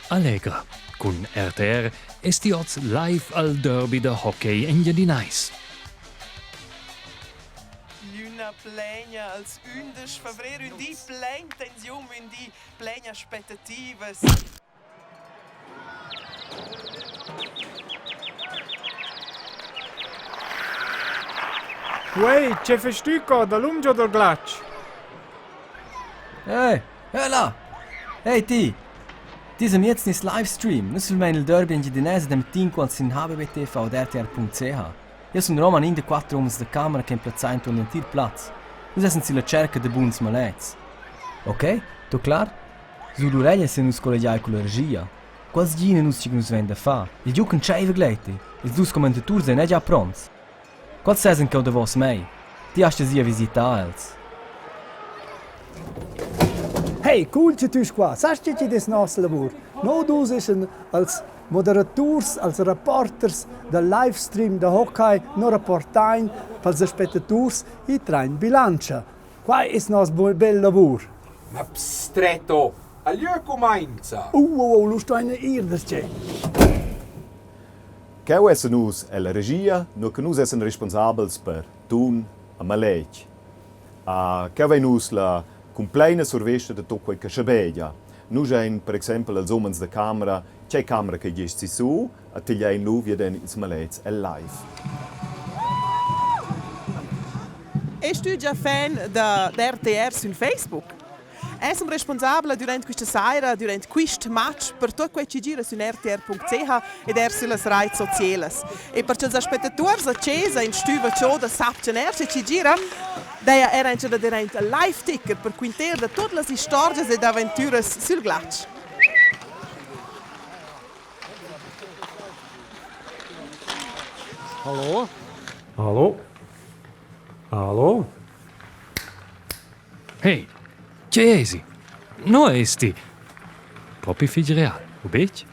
Allegra. Cun RTR es ti oz live al derby da hockey engiadinais. Lüna plegna als 11 favrer, ün di plein tensiun, ün di plein aspettativas. Uei, che fais tü co dalum giò dal glatsch? Hey, hör là! Hey ti! Ti es amiez nis livestream. Nus filmain il derby engiadinais ed metin quant sin hbbtv ed rtr.ch. Io sun Roman, in da quatter umens da camera che plazzà intuorn l'entir plaz. Nus essan silla tscherca da buns malets. Ok, tut clar? Sur l'ureglia sin nus collegiai culla regia. Quals gina nus che nus vein da far? Il giug entscheiva gleiti. Ils dus commentaturs ein gia pronts. Quals sesen cheu davos mei? Ti has sia visitar els. Hey, cool che tu es qua. Sast che chi'd es nos lavur? No dus eschan als moderaturs, als reporters dal livestream da hockey, no rapportain pels aspettaturs e train bilantscha. Quai es nos bel lavur. Ma pstretto, al lieu cumainza. Uh, uh, uh, lu stuain ir darcheu. Cheu essan nus ella regia, nua che nus essan responsabels per tun e maletg. Cheu vein nus la cumpleina survesta da tut quei che schabegia. Nus ein per exempel els umens da camera, tgei camera ch'ei gest sissu, e tigliein lu viaden ils maletgs el live. Es tü già fan da d'RTR sün Facebook? Essem responsabla durant quista saira, durant quist match per tuot quai chi gira sün rtr.ch ed eir süllas raits socielas. E per cha'ls aspettaturs a chesa in stüva choda sapchan eir che chi gira, daja eir auncha da dir aint il live-ticker per quinter da tuot las istorgias ed aventüras sül glatsch. Hallo? Hallo? Hallo? Hey, tge èsi? Nua es ti? Propi fitg real, u betg?